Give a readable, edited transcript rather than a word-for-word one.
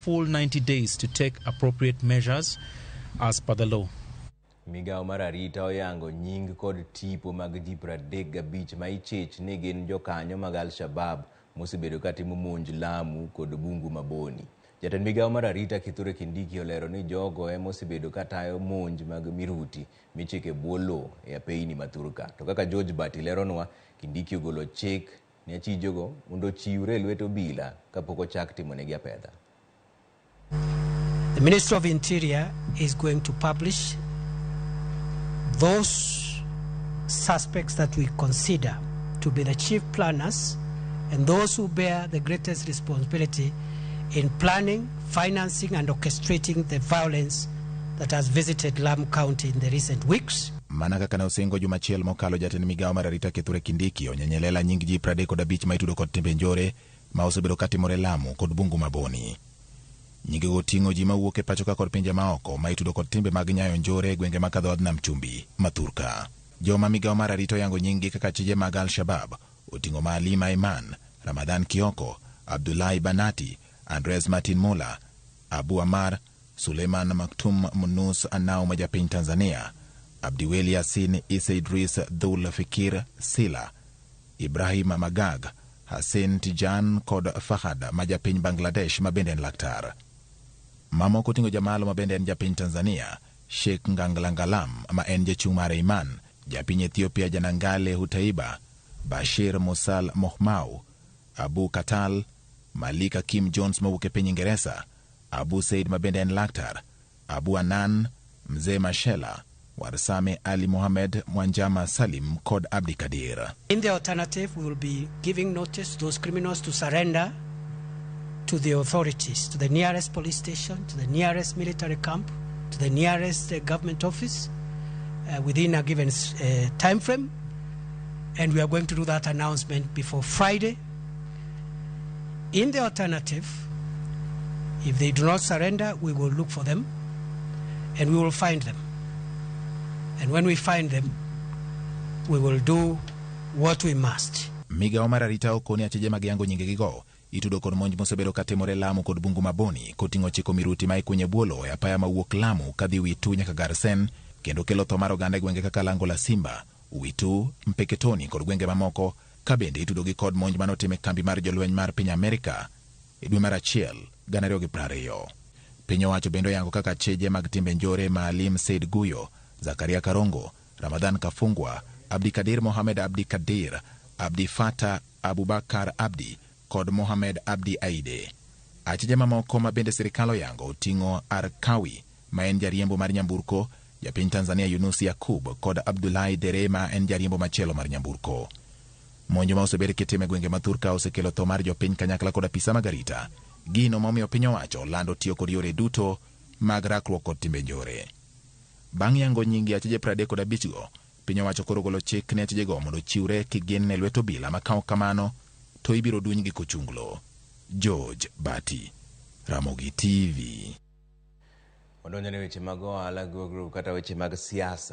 Full 90 days to take appropriate measures as per the law. Migawo mar arita oyango nying kod tipo mag ji 35 ma ichich ni gin jokanyo mag Al-Shabab mosebedo katimo monj Lamu kod Bungu Maboni. Jatend migawo mar arita Kithure Kindiki olero ni jogo ema osebedo katayo monj mag miruti michiko e bwo lowo e apeyni ma thurka. To kaka George Bati leronwa, Kindiki ogolo chik ne achijogo mondo ochiwre e lwet obila kapok ochak timonegi apedha. The Ministry of Interior is going to publish those suspects that we consider to be the chief planners and those who bear the greatest responsibility in planning, financing, and orchestrating the violence that has visited Lamu County in the recent weeks. Mana kaka ne osingo juma achiel mokalo, jatend migawo mar arita Kithure Kindiki onyenye lela nying ji 35 ma itudo kod timbe njore ma osebedo katimore Lamu kod Bungu Maboni. Nyingego oting'o ji mawuok e pacho ka kod pinje maoko ma itudo kod timbe mag nyayo njore e gwenge ma kadho nam chumbi ma thurka. Joma migawo mar arita oyango nying-gi kaka achije mag Al-Shabab oting'o Maalim Aiman, Ramadhan Kioko, Abdullahi Banati, Andres Martin Muller, Abu Amar, Suleiman Maktum Munus Anau ma japiny Tanzania, Abdiweli Yasin Issa Idris Dhul Fikir Sila, Ibrahim Magag, Hussein Tijan kod Fahad ma japiny Bangladesh ma bende en laktar. Mamoko oting'o Jamalo ma bende en japiny Tanzania, Sheikh Nganglangalam ma en jachung' mar Iman, japiny Ethiopia Janangale Hutaiba, Bashir Musal Mohmau, Abu Katal, Malik Hakim Jones mowuok e piny Ingeresa, Abu Said ma bende en laktar, Abu Anan, Mzee Mashela, Warsame Ali Mohamed, Mwanjama Salim kod Abdi Kadir. In the alternative, we will be giving notice to those criminals to surrender to the authorities, to the nearest police station, to the nearest military camp, to the nearest government office within a given time frame. And we are going to do that announcement before Friday. In the alternative, if they do not surrender, we will look for them and we will find them. And when we find them, we will do what we must. Migawo mar arita okoni achije mag yango nyingegigo itudo kod monj mosebedo katimore Lamu kod Bungu Maboni koting'o chiko miruti ma ikunye bwolo e apaya mawuok Lamu kadhi Witu nyaka Garsen kendo kelo tho mar oganda e gwenge kaka Lango la Simba, Witu, Mpeketoni kod gwenge mamoko ka bende itudogi kod monj manotim e kambi mar jolweny mar piny Amerika e dwe mar achiel 2020. Piny owacho bende oyango kaka achije mag timbe njore Maalim Said Guyo, Zakaria Karongo, Ramadhan Kafungwa, Abdikadir Mohamed Abdikadir, Abdi Fatah Abubakar Abdi kod Mohamed Abdi Aide. Achije mamoko ma bende sirikal oyango oting'o Arkawi ma en jariembo mar nyamburko, japiny Tanzania Yunus Yakub kod Abdullahi Dere ma en jariembo machielo mar nyamburko. Monjo ma osebed kitimo e gwenge ma thurka osekelo tho mar jopiny kanyakla kod apisa mag arita. Gino ma omiyo piny owacho lando tiyo kod yore duto mag rakruok kod timbe njore. Bang' yango nyingi achije 35 go, piny owacho koro golo chik ne achijego mondo ochiwre kigin e lwet obila ma ka ok kamano to ibiro dunygi kochunglo. George Bati, Ramogi TV. Wadonjo ne weche mag ohala kata weche mag siasa.